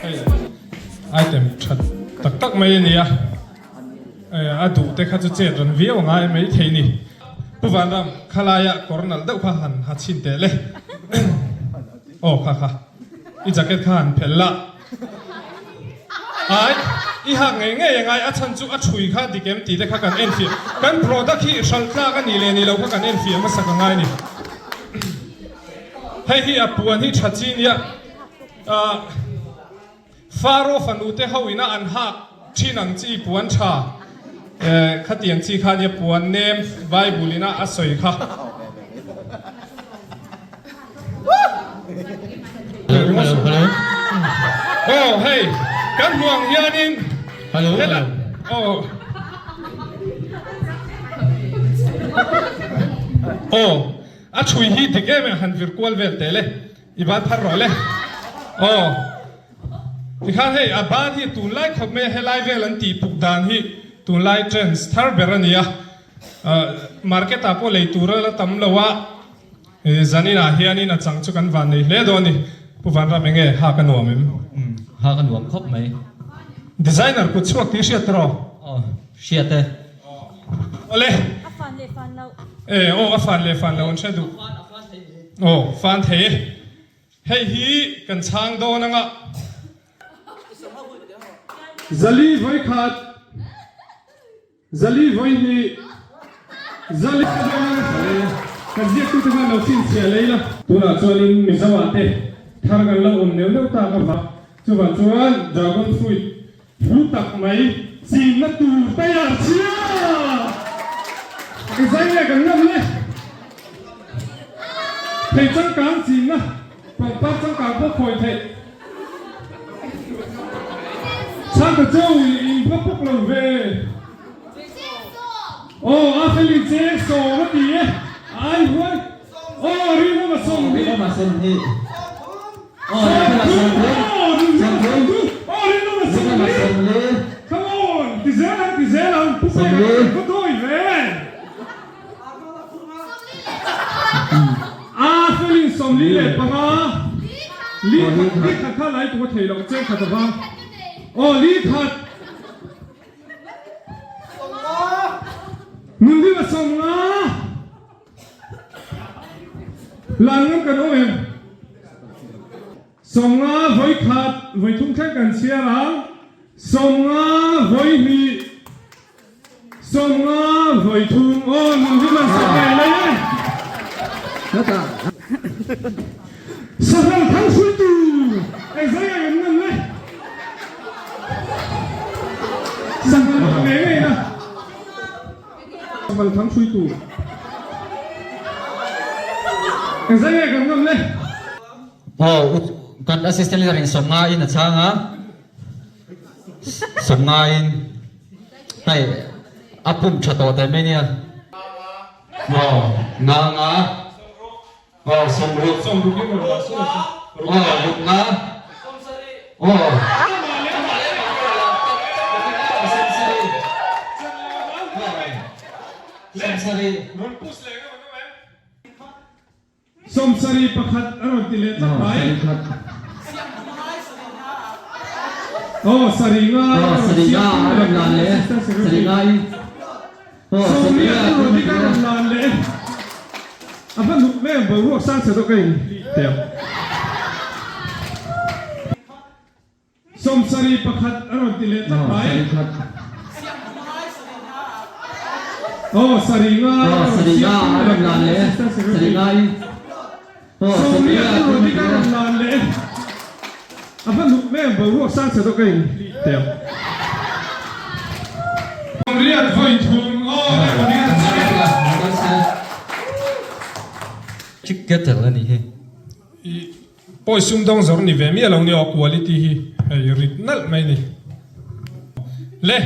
Hei item tha tak tak mai a ni a, a duh te kha chu chet rawn viau a ngai mai thei ni. Pu Vanram, khalaia kawr nalh deuh kha han ha chhin teh le. Aw kha kha, i jacket kha han phelh la. Ai, i hak ngei ngei a ngai, a chhan chu a thui kha dik em tih te kha kan enfiah. Kan product hi hralh tlak a nih leh nih loh kha kan enfiah hmasak a ngai a ni. Hei hi a puan hi tha chi nia, ah Faro fanu te ho ina an hak thin ang chi puan tha khatiang chi kha nia puan nem Bible ina a sawi kha. Aw hei kan hmuh ang hianin helai aw aw a thui hi dik em em han vir kual vel teh le i ban phar rawh le aw tikhan hei a ban hi tunlai khawp mai a helai vel an tih puk dan hi tunlai trends thar ber a ni a market ah pawh lei tur a la tam lo a. Zaninah hianin a chang chu kan van nei hle dawn a ni. Pu Vanram enge hak a nuam em? Umm hak a nuam khawp mai. Designer kut chhuak tih hriat tawh? Aw hriat e. Awle. A fan leh fan loh. E aw a fan leh fan loh an hre duh. Aw fan thei e. Hei hi kan chhang dawn anga. Zali vawikhat. Zali vawi hnih, Zali kan ziaktute khan lo chhinchhiah lei la. Tunah chuanin Mizoah te thar kan lo awm neuh neuh tak avang chuvang chuan dragon fruit hlu tak mai chinna tur tayar chhia! Engzai nge kan ngam le? Thei changkang chinna pangpar changkang pawh khawi theih. Chhangte chu in va puk lo ve. Aw a felin cheng sawm a ti e. Ai huai. Aw rinawm a sawm hi. Rinawm a sawm hi. Aw rinawm a sawm hi. Aw rinawm a sawm hi. Come on ti zel ang ti zel ang pu pek a va dawi ve. A felin 45 li khat li khat kha lai tum a thei loh cheng khat avang aw li khat nunhlima 50 lan ngam kan awm em 50 vawi khat vawi thum thleng kan chhiar ang 50 vawi hnih 50 vawi thum aw nung hi man sak ngei mai e. Sahral thang hruaitu engzai ngai kan ngam le. Sahral ngei ngei na. Sahral thang hruaitu engzai ngai kan ngam le. Aw kan assistant leader in 50 in a chhang a. 50 in hei a pump tha tawh teh mai nia. Aw nga nga aw 60 aw ruk nga aw 70. 71 a rawn ti leh tlat mai. Aw sarih nga a rawn siam tum leh Assistant Secretary. 40 a rawn dik a rawn lan leh. A va nuk em boruak sang chhe dawk a in hlih teh ang. 71 a rawn ti leh tlat mai. Aw sarih nga a rawn siam tum leh Assistant Secretary. 40 a rawn dik a rawn lan leh. A va nuk em boruak sang chhe dawk a in hlih teh ang. 80 vawi thum aw Ticket a nih hi. Pawi sumdawng zawr ni ve miah lo ni aw quality hi hei rit nalh mai ni. Le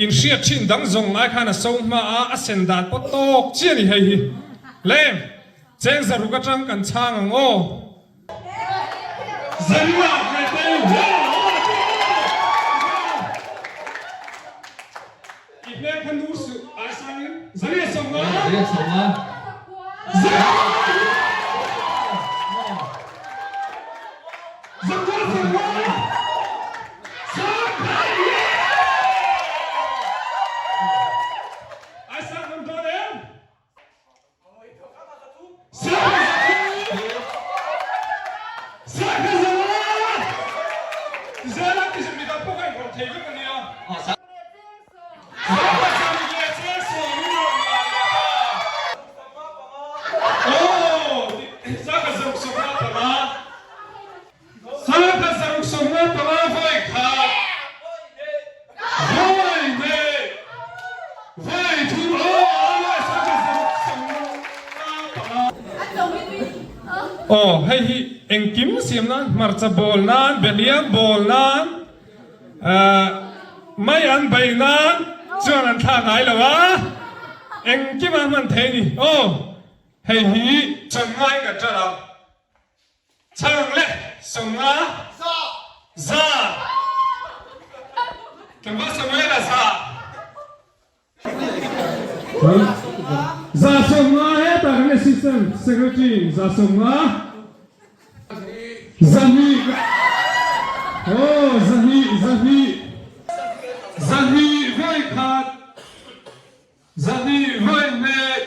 in hriat thin dang zawng ngai khan a so hma a a sen dan pawh tawk chiah ni hei hi. Le cheng zaruk atang kan chhang ang aw. Zarua ve te u. I hmel kha nu suh ai sangin Zaria 50. Zaria 50. Aw hei hi engkim siam nan hmarcha bawl nan behliang bawl nan mai an bei nan chuan an thlak ngai lo a engkim a hman thei a ni aw hei hi channgai kan ṭan ang. Chang le 50 za Tlangval Samuela za za 50 hetah kan assistant secretary za 50 zahnih aw zahnih zahnih zahnih vawi khat Zahnih vawi hnek,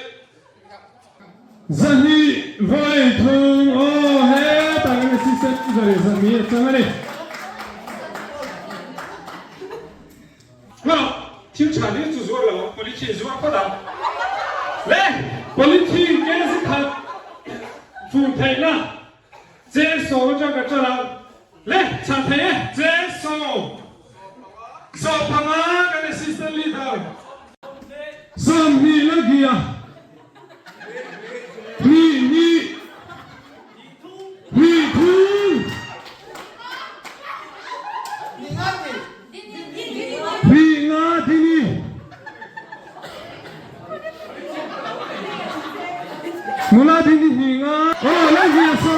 zahnih vawi thum, aw hetah kan assistant zari zahnih a chang a ni. Hmang, thil tha hlir chu zuar lo ang, polythene zuar phawt ang. Le, polythene kg khat fur theihna cheng sawm atang ka ṭan ang. Le, chhah thei e, cheng sawm. 15 kan assistant leader 20 la gia hnih hnih hnih thum hnih nga tini nula tini hnih nga aw la gia 30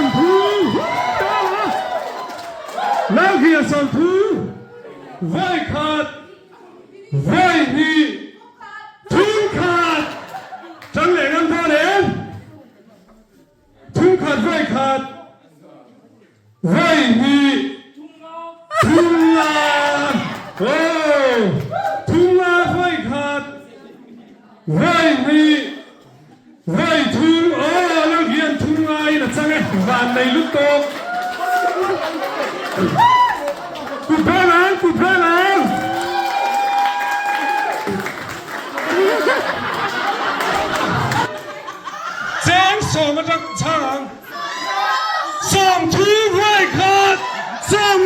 la gia 30 Vawi khat, vawi hnih, thum khat, ṭang leh ngam dawn em? Thum khat, vawi khat, vawi hnih, thum nga, aw, thum nga, vawi khat, vawi hnih, vawi thum, aw, lo hian thum ngaiin a chang e, van nei lut tawk. Kut phel ang, kut phel ang. Cheng 10 atang chhang ang. 30 vawi khat, 40, 50, 60.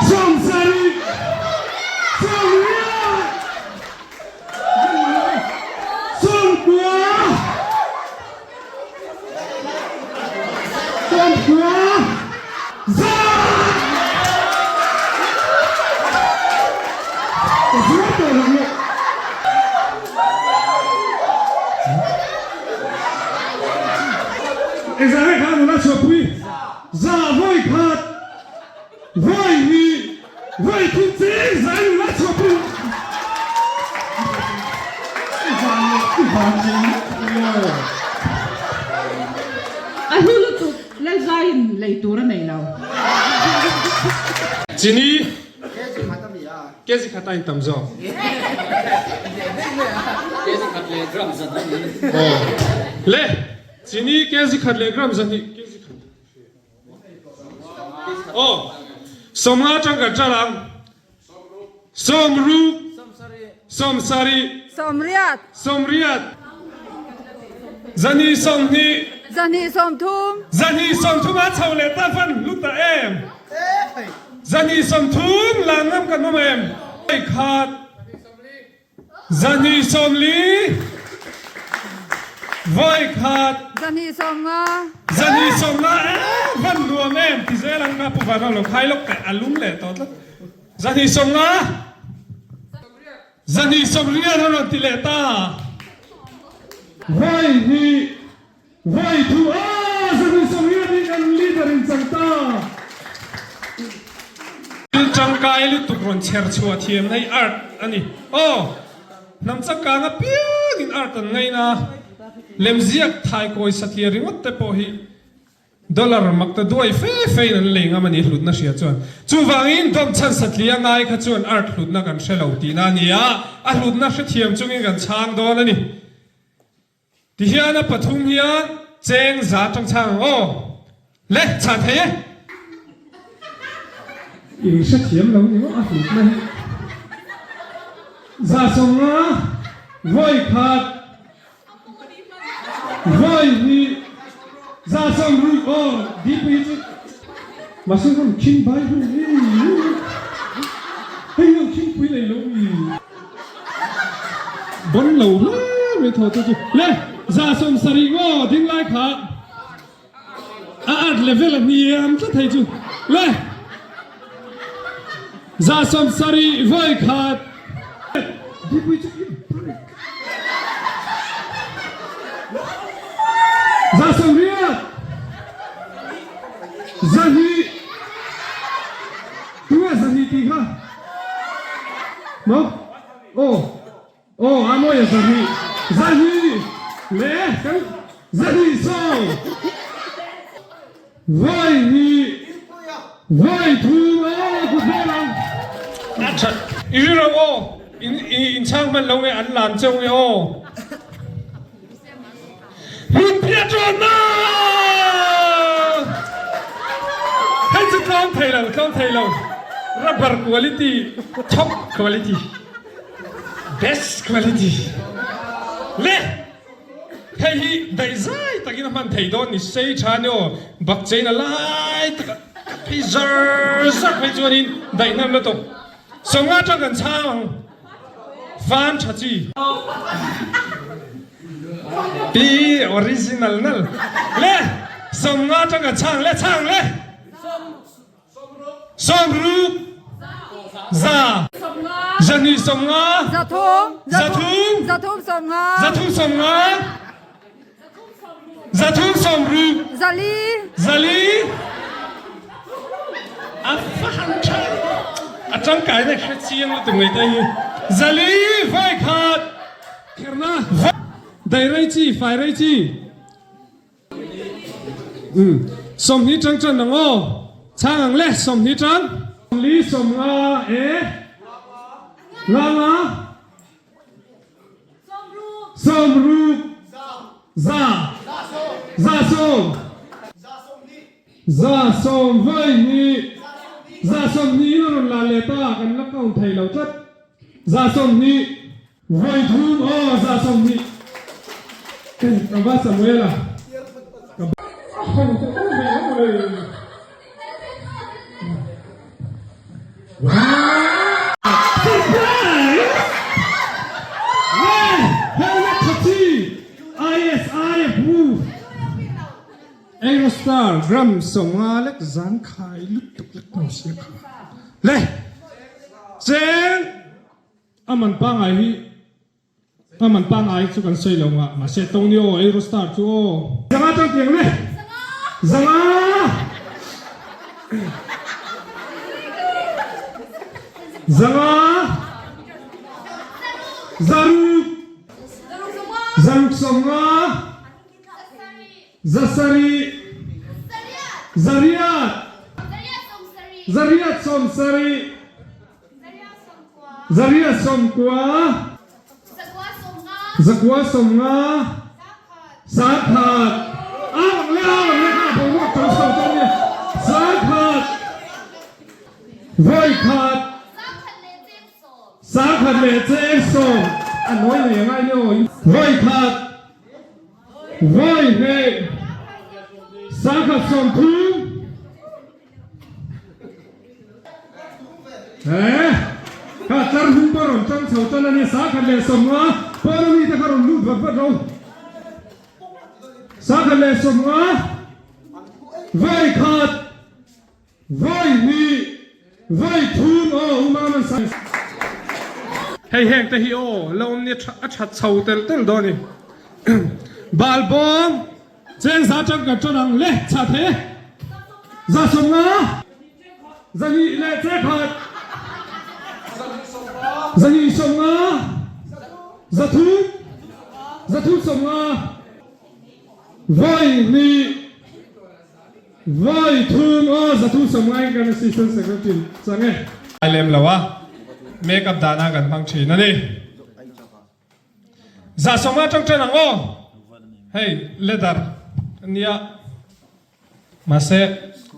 70, 80, 90, 90, 100! Ka zuar tawh lo maw? Engzah nge kha nula chhuahpui? Za vawi khat, vawi hnih, vawi thum cheng zai nula chhuahpui. I van leh i van nei lutuk maw? A hlu lutuk, Lalzaiin lei tur a nei lo. Chini. Kg khat a intam zawk. Kg khat leh gram zan a ni. Aw. Le, chini kg khat leh gram zahnih kg khat. Aw. 50 atang kan ṭan ang. 60. 70. 80. 80. 20. 20. 20 a chho leh ta fan hlu ta em? 20 la ngam kan awm em? Khat 20 vawi khat 20. 20 em van nuam em ti zel ang ka pu van lo khai lawk teh a lum leh tawh tlat 20. 20 a rawn ti leh ta. Vawi hnih, vawi thum aaa 20 in kan leader in chang ta. tangkai lutuk rawn chher chhuah thiam na hi art a ni. Aw, hnam changkang apiangin art an ngaina a, lemziak thaikawi satliah ringawt te pawh hi Dollar mak ta duai fe fe in an lei ngam a ni hlutna hria chuan. Chuvangin dawm chhan satliah ngai kha chuan art hlutna kan hre lo tihna a ni a, a hlutna hrethiam chungin kan chhang dawn a ni. Tihian a pathum hian cheng za tang chhang ang aw. Le, chhan thei e. In hrethiam lo ni maw a hlutna hi. 150 vawi khat. Vai hi 160 aw dipui chu mahse rawn khing bai hlawm hi hei hian khingpui nei lo mi bon lo hle mai thaw te chu le 170 ngaw ding lai kha a art level a hniam tlat hei chu le 170 vawi khat dipui chu i break 180 200 tunge 200 tih kha maw aw. Aw a mawi a 200 200 le kan 200 vawi hnih vawi thum aw ku vel ang. A that i ri ro aw in in chhang hman lo nge an lan cheu nge aw. Hmun phiah ṭawn na! Hei chu tlawm thei lo, tlawm thei lo. Rubber quality, top quality, best quality. Le hei hi daihzai takin a hman thei dawn ni sei tha ni aw. Bakchein a lai taka ka phei zar zar phei chuanin daihnam lutuk. 50 tang kan chhang ang. Van tha chi. Pi original nal. Le 50 tang ka chhang le chhang le. 60 za. 250. 300. 300. 350. 350. 360. 400. 400. A fahan tha. A tangkai na hre chiang lutuk mai te hi. 400 vai khat. Kherna. Dai rei chi, fai rei chi. 20 tang tang nang aw. Chang ang le 20 tang. 40 50 e. Nga nga. 60 100 100 122 120 in a rawn la leh ta kan la count thei lo tlat 120 vawi aw 120 ka va Samuela ka Aerostar gram 50 lek zangkhai lutuk lek hnu sia kha le cheng a man pangai hi A man pangngai chu kan sawi lo ngah, mahse Tony aw Aerostar chu aw. 500 tang tiang le. 500. 500. 600. 650. 700. 800. 870. 890. 950. 100. Ang le ang le kha boruak tam chho dawn nia. 100. Vawikhat. 170. A nawi nei angai ni aw. Vawikhat. Vawihnih. 130. He kha tlar hung pawh rawn tang chho tan a nia 150 pawn ami te kha rawn lut vat vat ro 150 vawi khat vawi hnih vawi thum aw umam an sa hei heng te hi aw la awm nia a that chho tel tel dawn a ni balbawm Cheng za tang kan tan ang le chah thei e. 150 200. Zahnih 50, 300, 350, vawi hnih, vawi thum aw 350 in kan Assistant Secretary chang e. Ai lem lo a, make up dana kan hmang thin a ni. 150 atang tan ang aw, hei leather a nia. Mahse,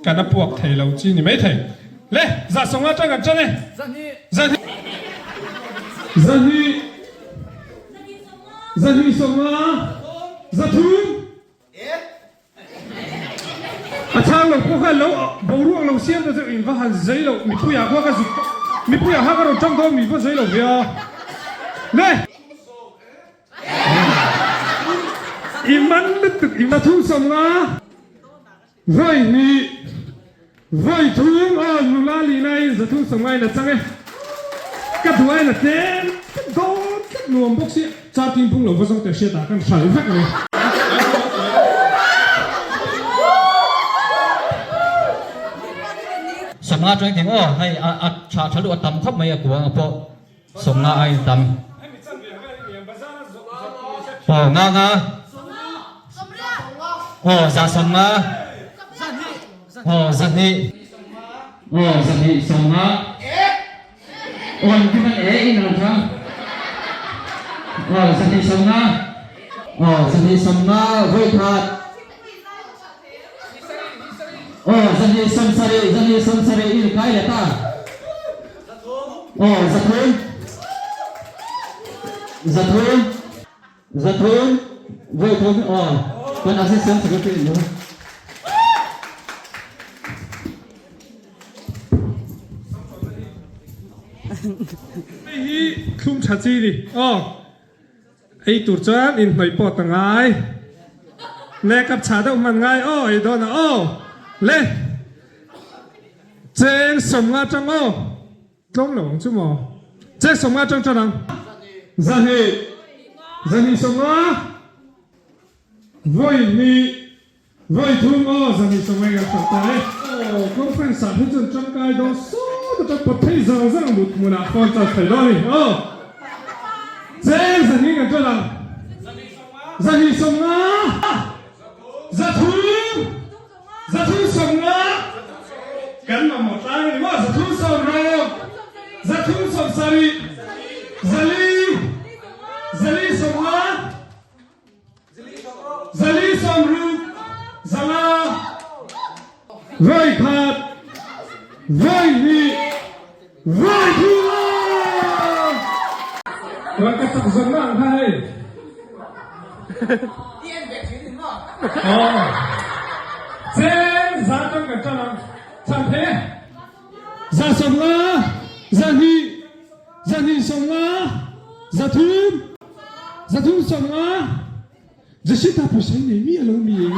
kan a puak thei lo chi ni maithei. Le, 150 atang kan tan e. Zahnih. Zahnih. 250. 300. A chhang lo pawh kha lo boruak lo siam ta chu in va han zai lo. Mipuiah kha ka zuk mipuiah kha ka rawn tang dawn mi va zai lo ve a. Le. I man lutuk i 350 vawi hnih vawi thum aw nula lina in 350 in a chang e ka duh ain a tlem tlat dawn tlat nuam bawk si charting bung lo va zawng teh hriat ah kan hral vek ani. 50 chuan engtin aw hei a tha tha luh a tam khawp mai a kuang pawh. 50 a in tam. Aw nga nga. Aw 150. Aw 200. Aw 250. Aw in ti man e in ang thang. Aw 250. Aw 250 voi khat. Aw 270 270 in kai le ta. Aw 300 300 300 voi thum aw kan assistant secretary nu. Hei hi thlum tha chi ni aw. Ei tur chuan inhnawih pawh ta ngai. Makeup chhah deuh hman ngai aw ei dawn a aw. Le cheng 50 tang aw. Tlawm lo ang chu maw. Cheng 50 tang tan ang. 200 250 vawi hnih Vawi thum aw 250 kan hralh ta e. Aw conference ah hi chuan tangkai dawn sawt atang pawt thei zang zang mut hmunah phone charge thei dawn a ni aw. Cheng 200 kan ṭan ang. 250 300 350 kan mamawh tlang a ni maw 360 370 400 450 460 500 vawi khat vawi hnih vawi thum Rangka chak zawn ang kha hei. Aw. Cheng za tang kan tan ang. Chhan thei e. 150 200 250 300 350 Jessica pawisa hi nei miah lo mi eng a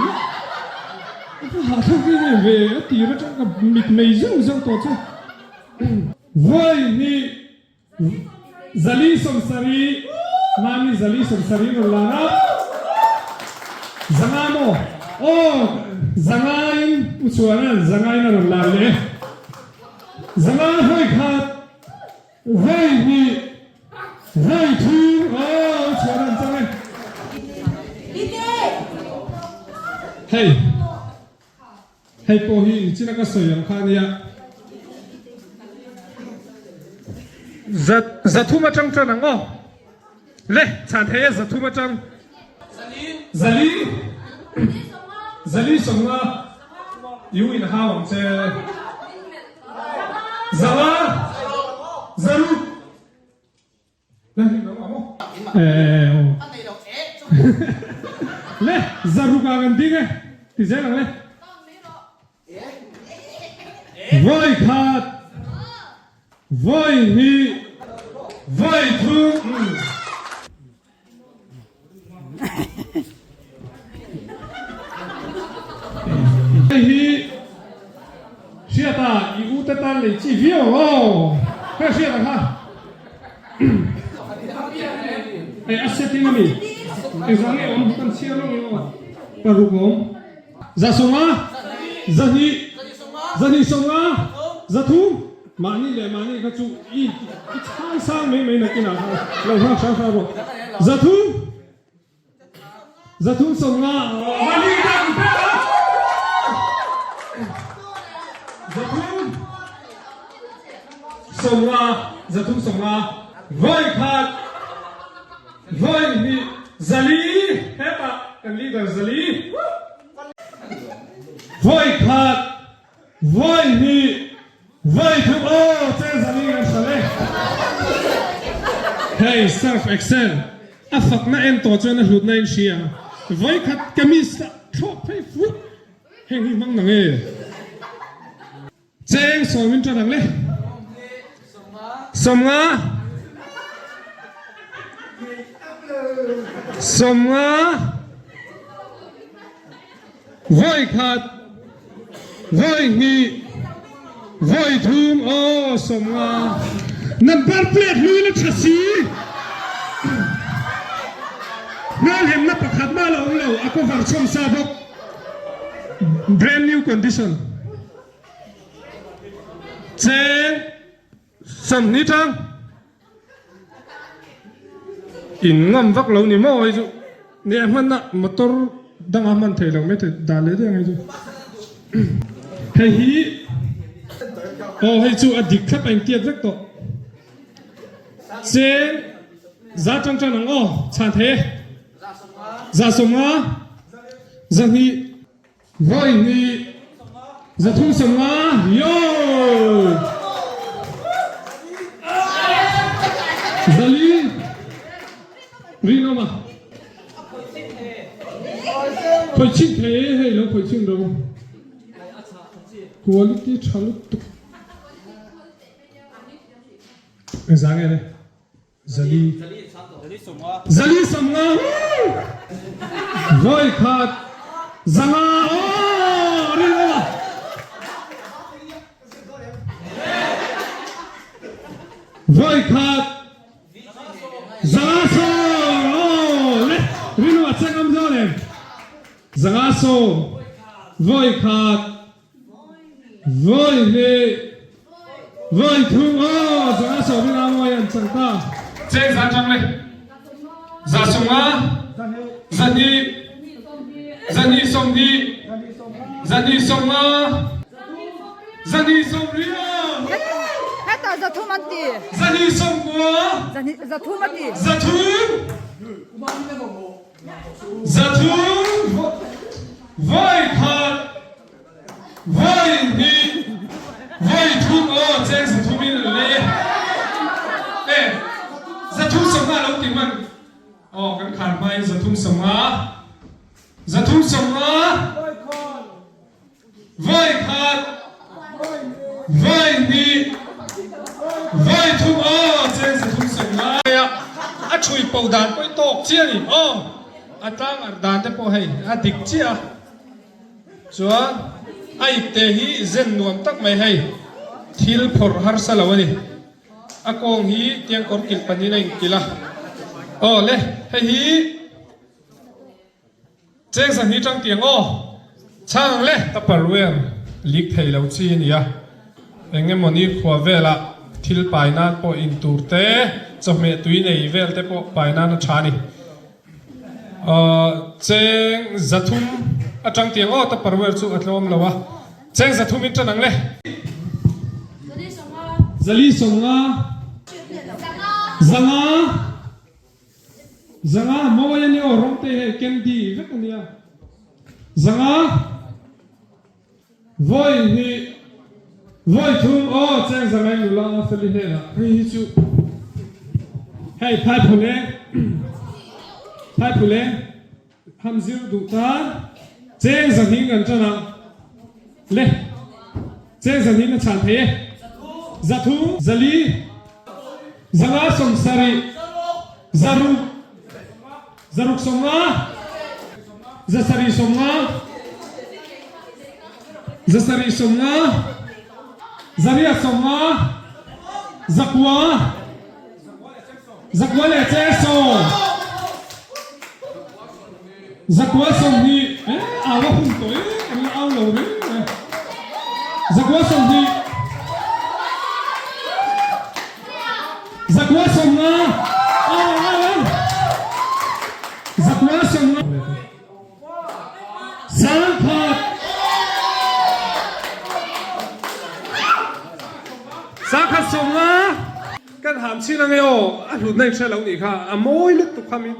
va hahthlak em em ve a tir atang ka mit mei zeuh zeuh tawh chu vawi hnih 470 mami 470 rawn lan a 500 maw aw 500 in u chuan 500 in a rawn lan leh 500 vawi khat Vawi hnih, vawi thum, aw chhuah an chang e. Hei, hei pawh hi nichina ka sawi ang kha a nia. 300 atang tan ang aw. Le, chhan thei e 300 atang. 400, 450, iu in hau ang che. 500, 600. Le, eh aw. Le, 600 ah kan ding e. Ti zel ang le. Vawi khat, vawi hnih, vawi thum. Hei hi hriata i u te tan lei chi viau ang aw. Hei hriat ang kha. Hei a setting a mi. Engzah nge awm kan chhiar lo nge aw. Paruk awm. 150, 200, 250, 300. Mahni leh mahni kha chu i i chhai sang mai mai nakinah khan lo nghak hrang hrang rawh. 300. 350. Mahni ka ti pek a. 350, 350. Vawi khat, vawi hnih, 400 hetah kan leader 400. Vawi khat, vawi hnih, vawi thum aw chen 400 kan hral e. Hei Surf Excel a fakna en tawh chuan a hlutna in hria. Vawi khat kamis ah thlawk phei fuh heng hi hmang nang e. Cheng sawmin tan ang le. 50. 50. Vawi khat. Vawi hnih. Vawi thum. Aw 50. Number plate hlui la tha si. Hmelhemna pakhat mah la awm lo. A cover chhawm sa bawk. Brand new condition. Cheng 20 tang in ngam vak lo ni maw hei chu nge a hman a motor danga hman thei lo mai thei dan leh daih ang hei chu hei hi aw hei chu a dik thlap a intiat vek tawh cheng za tang tan ang aw chhan thei e 150 200. Vawi hnih 350 yo! 400 rinawm a. Khawih chhin thei e hei lo khawih chhin ro. Quality tha lutuk. Engzah nge le? 400. 450 woo! Vawi khat 500 aw ring a. Vawi khat 510 aw le ring a chek am zo le. 510 vawi khat Vawi hnih, vawi thum aw 170 a mawi an chang ta. Cheng za tang le 150, 200, 220, 250, 230 aw. Hetah 300 an ti. 290. 300 a ti. 300. 300 vawi khat. Vawi hnih, vawi thum aw cheng 300 in an lei e. E, 350 lo ti hman. Aw, kan khar hma in 350. 350. Vawi khat, vawi hnih, vawi thum aw cheng 350. A thui po dan pawh i tawk chiah a ni. Aw, a tlang arh dan te pawh hei a dik chiah a. Chuan a ipte hi zen nuam tak mai hei, thil phawrh harsa lo a ni. A kawng hi tiang kawr kilh panin a inkilh a. Aw le, hei hi cheng 200 tang tiang aw, chhang ang le. Tupperware leak thei lo chi a ni a, eng emaw ni khua velah thil pai nan pawh in tur te, chawhmeh tui nei vel te pawh pai nan a tha a ni. Cheng 300 atang tiang aw Tupperware chu a tlawm lo a, cheng 300 in tan ang le. 450, 500, 500 mawi a ni aw rawng te hei candy vek a nia, 500. Vawi hnih, vawi thum aw cheng zangai nula a feli hnenah hei hi chu hei phaiphuleng phaiphuleng ham zir duh tan cheng 200 kan tan ang le cheng 200 a chhan thei e 300 400 570 600 650, 750, 750, 850, 900, 920, 920, eh au a hun tawh e, an la au lo reng e, 920. Zakua 50. Aw aw aw. Zakua 50. 10,000. 1050. Kan ham chin ange aw, a hlutna in hre lo nih kha, a mawi lutuk kha min.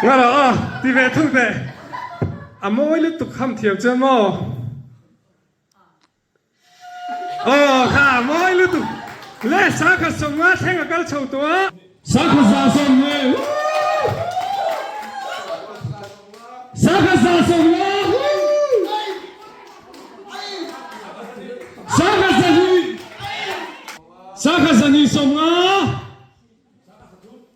Ngara a ti ve thung teh. A mawi lutuk ham thiam chuan maw. Aw kha a mawi lutuk. Le 1050 thleng a kal chho tawh a. 1110 woo! 1150 woo! 1200 1250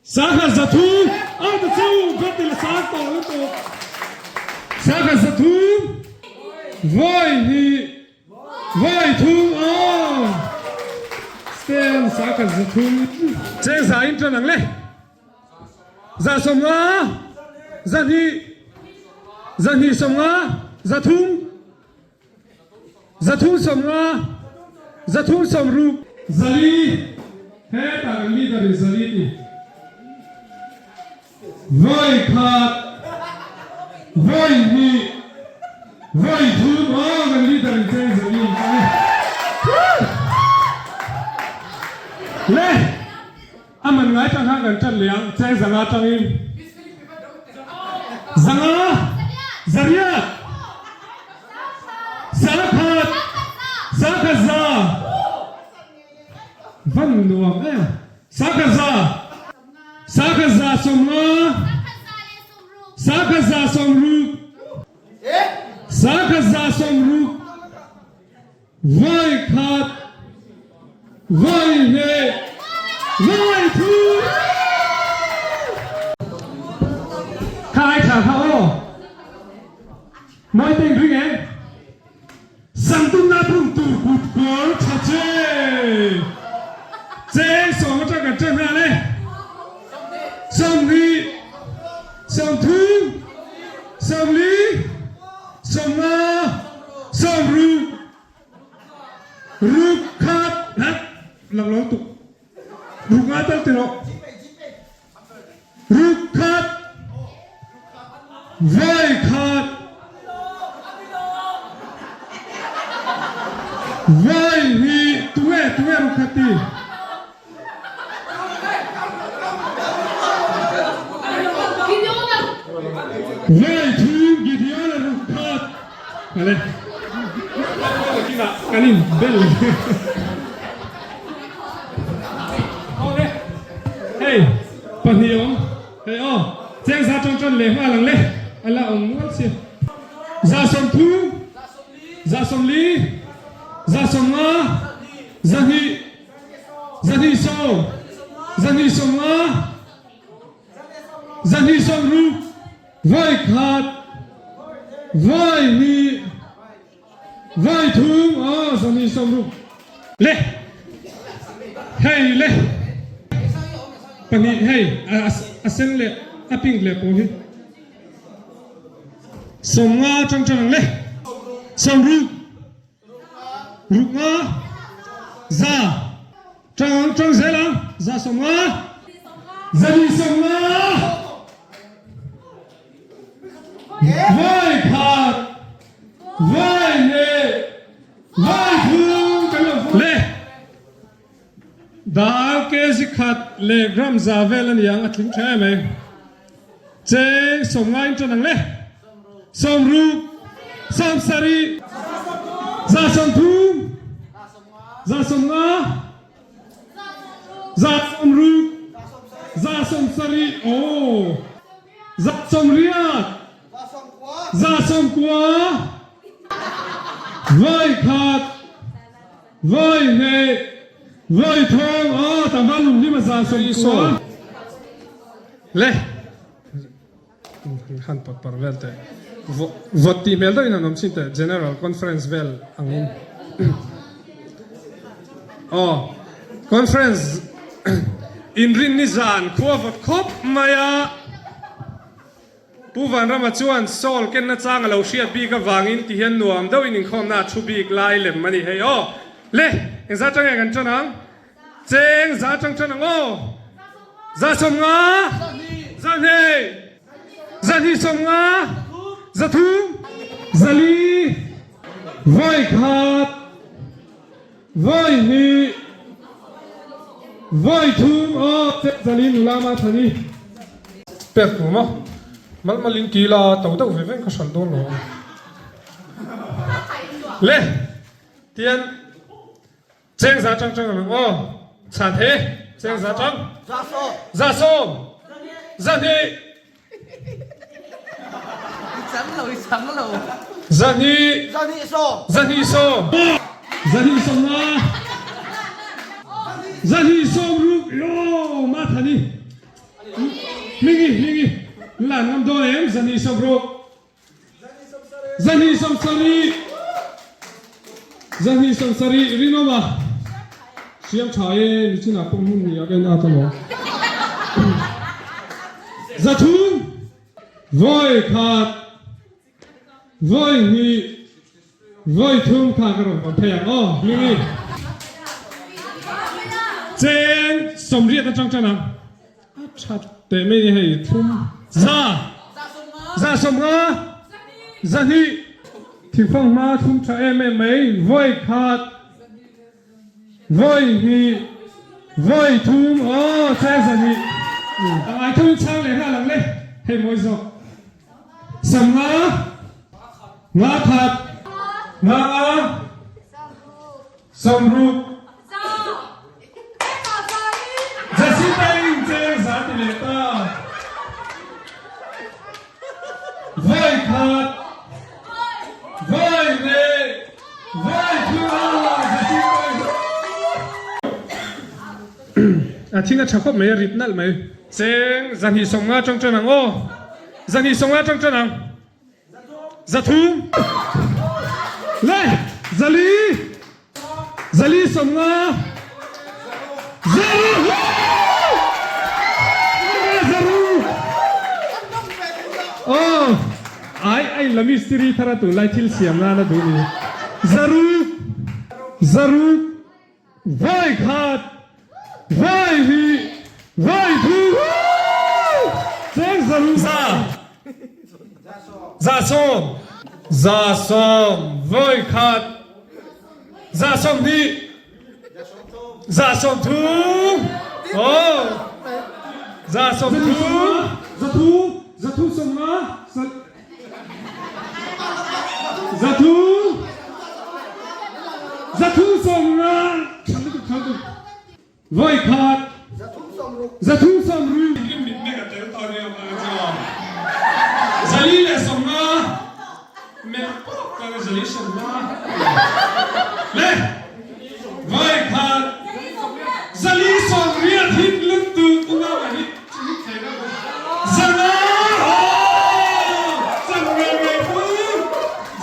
1300 a ta chu ka ti la sang tawh lutuk 1300 voi hnih voi thum aw stand 1300 cheng za in tan ang le. 150, 200, 250, 300, 350, 360. 400, hetah kan leader in 400 ti. Voi khat, voi hnih, voi thum, aw kan leader in cheng 400 in tang e. Le! A man ngai tang khan kan ṭan leh ang, cheng 500 ṭangin. 500, 800, 100, 100, van nuam em, 100, 150, 160, 160, Vai khat, vai hne, vai thu! Kha ai tha kha aw. Mawi teng ring em? Sangtum na bung tur kut kawr tha che. Cheng sawm atang kan ṭan nghal e. 20, 30, 40, 50, 60, ruk khat hat lang lo tuk ruk nga tal ti rawh ruk khat voi khat voi hi tunge tunge ruk khat ti Vai thum Gideon a ruk khat. Ale. Kan in bel. Ole. Hei, pahnih awm. Hei aw, cheng za ṭan ṭan leh nghal ang le. Ala awm nual si. 30, 40, 50, 200. 220, 250, 260, voi khat, voi hnih, voi thum, aw 260. Le, hei le, pahnih hei, a sen leh a pink leh pawl hi. 50 ṭang ṭang ang le, 60. 60, 100, ṭang ṭang zel ang, 150, 250, voi khat, voi hnih, voi thum kan lo le. Dal kg khat leh gram za vel a ni ang a tling tha em ai. Cheng 50 in ṭan ang le. 60, 70, 130, 150, 160, 170, aw, 180, 190, voi khat, Voi hnih, voi thawng, aw tlangval lunghlim a za 90. Le han pawt par vel teh. Vawt tih hmel deuh in an awm chin teh General Conference vel angin. Aw Conference inrinni zan khua vawt khawp mai a. Pu Vanrama chuan Saul kenna chang a lo hriat bik avangin ti hian nuam deuhin inkhawmna a thu bik lai lem a ni hei aw. Le, engzah atang nge kan tan ang? Cheng za atang tan ang aw. 150, 200, 250, 300, 400, 1, 2, 3 aw cheng 400 nula mah thlan i pek tur maw? Mal mal in ti la to deuh ve veng ka hran dawn lo ang. Le, tian Cheng za tang tang ang aw. Chan he. Cheng za tang. 100. 100. Chang lo, chang lo. 200. 220. 250. 260. Yo, ma thani. Hmingi, hmingi. Lan ngam dawn em 260. 270 270 rinawma siam tha e nichinah pawh hmun hnih ah ka en at alawm 300 vawi khat vawi hnih vawi thum kha ka rawn vawn thei ang aw hming i cheng 80 atang tan ang. A that teh mai ni hei thlum. 100 150 200 thingfang hma thlum tha em em mai 1 2 3 aw che 200 a ngai thum chhang leh nghal ang le hei mawi zawk 50 nga khat nga nga 60 Jacinta in cheng za ti leh ta. Vawi khat, vawi leh, vawi thu a Jacinta in. A thing a tha khawp mai, a rit nalh mai. Cheng 250 tang tan ang aw. 250 tang tan ang. 300 le 400 450 100 aw ai ai la mistiri thara tunlai thil siam nana duh ni 600 600 Vawi khat, vawi hnih, vawi thu cheng 100 100 100 vawi khat 120 130 aw 130 300 350 300 350 Vawi khat 360 450 melh pawk ka 450 le vawi khat 480 hit lutuk unau a hit hit thei na 500 chan ngei ngei pu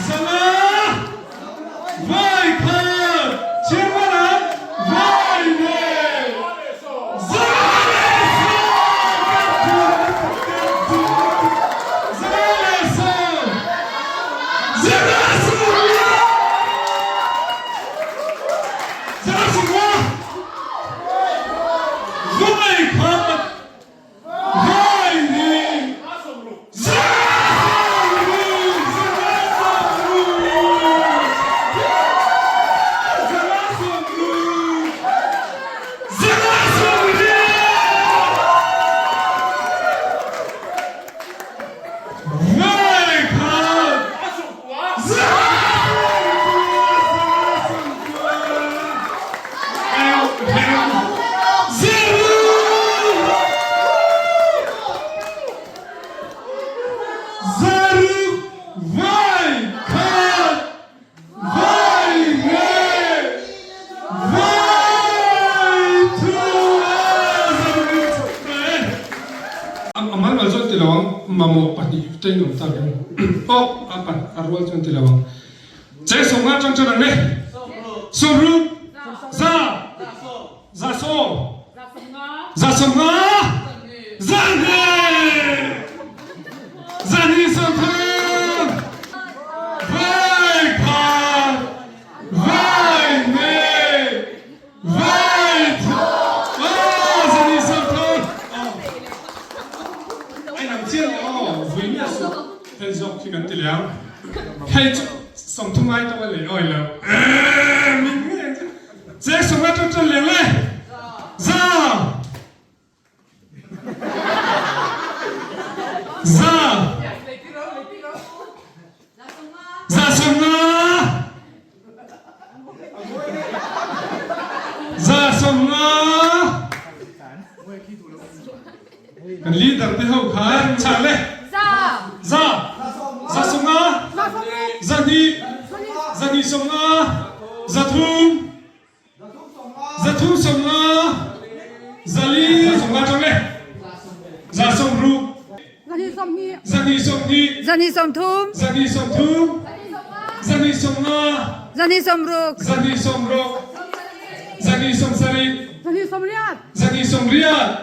500 vawi khat chiangmana vawi ne 110 A mal mal chuan ti lo ang, mamawh 2 te in awm tak ang. Aw, a pan a rual chuan ti lo ang. Cheng 50 atang chuan ang le. 60, 100, 150, 120, 130. Hei chu 30 ai tawh a lei awi lo. Min nge ang chu. Cheng 50 ṭan ṭan leng le. Za. Za. Za 50. 150. Kan leader te ho kha chah le. Za. Za. 150. 200. 250. 300. 350. 450 ṭang le. 60. 220. 220. 230. 230. 250. 260. 260. 270. 280. 280.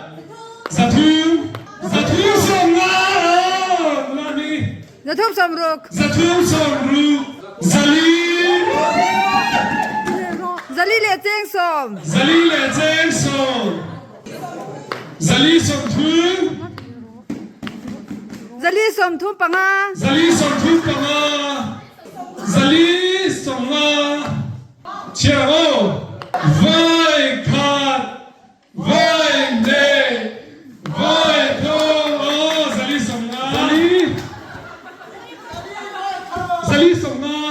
300. 350. Lami. 360. 360. 400. 400 leh cheng sawm. 400 leh cheng sawm. 430. 435. 435. 450. Chhiar aw. Vai khat, vai hne, vai thawng aw 450. 450.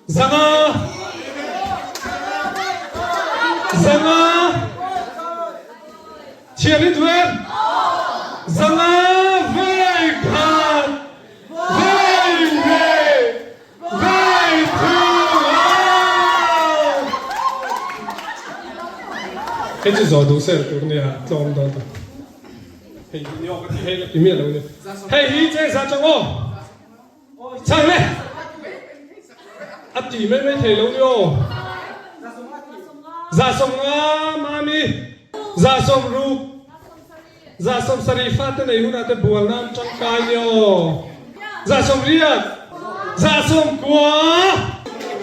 500. 500. Chhiar i duh em? 500 vai khat, vai hne, vai thum aw. Hei chu zawh duh ser tur nia tlawm dawn ta. Hei hi ni awk a ti hei la ti miah lo ni. Hei hi cheng sa chang aw. Chang le. A ti mai mai thei lo ni aw. 150 mami. 60. 70 fate nei hunah te bual nan tangkai ni aw. 80. 90.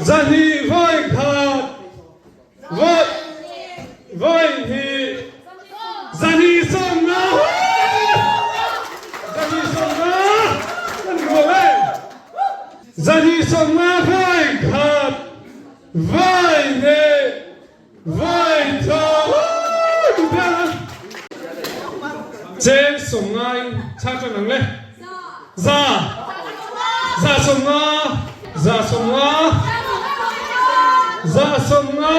200 voi khat. Voi voi hnih. 250. 250. Kan rual e. 250 voi khat. Voi hnih. Vai tha Cheng 50 in chhak ṭan ang le. Za. 150. 150. 150.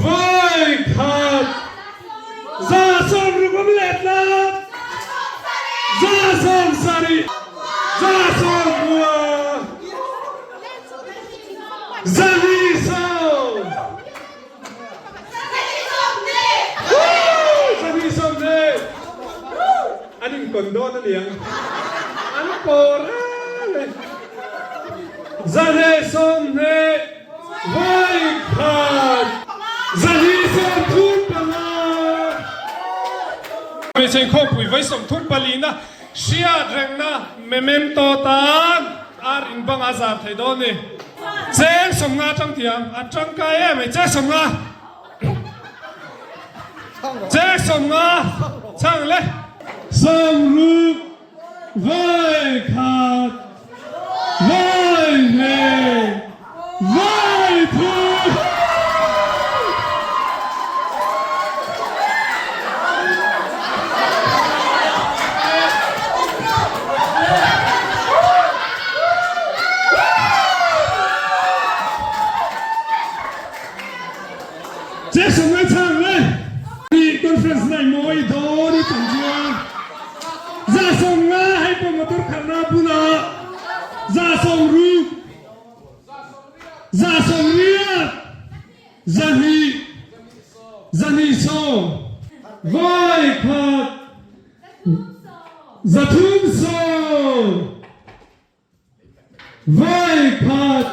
Vai khat. 160 am let lat. 170. 190. 220! 220! An inkawn dawn a niang. An pawr reng e. 220 vai khat. 235. Hmeichhe inkhawmpui vai 34 na hriat rengna memento tan. Ar in bang a zar thei dawn ni. Cheng 50 atang tiang a tangkai em ai cheng 50. Cheng 50 chang le. 60 vai khat vai hne vai thu. Jason ngai chang le ni conference nai mawi dawn i tum chuan 150 hei pawh motor khalhna bulah 160 180 200 220 vai khat 320 vai khat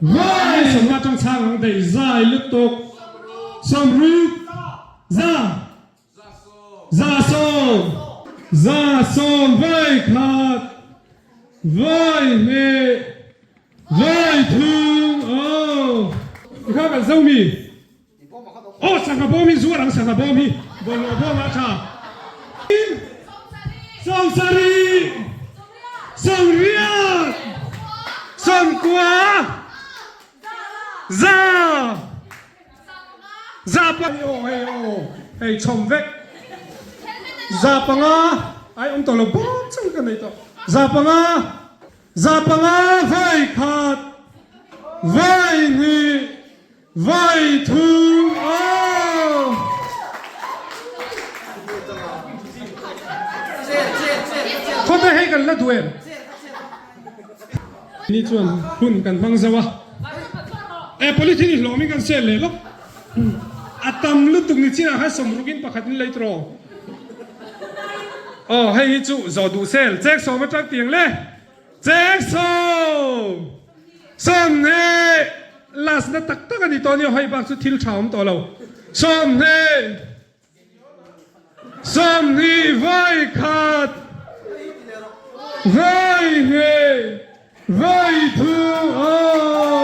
vai 50 tang chang ang dei zai lutuk 60 za 100 100 vai khat vai hnih vai thum aw kha kan zomi Aw sangha bawm hi zuar ang sangha bawm hi bawlhhlawh bawm ah tha. 70. Sawmriat! Sawmkua! Za! Za pa aw hei aw hei chhawm vek. Za panga ai awm tawh lo bawk chang ka nei tawh. Za panga za panga vai khat vai hnih vai thum aw. Khawte hei kan la duh em? Ni chuan hun kan hmang zo a. E polythene hi hlawmin kan sel leh lawk. A tam lutuk ni chinah khan sawmrukin pakhat in lei tawh. Aw hei hi chu zawh duh sel chek sawm atang tiang le. Chek sawm! Sawmhne! Last na tak tak a ni tawh a nia hei bak chu thil tha awm tawh lo. Sawmhne! Sawmhnih vawi khat, vawi hnih, vawi thu aw.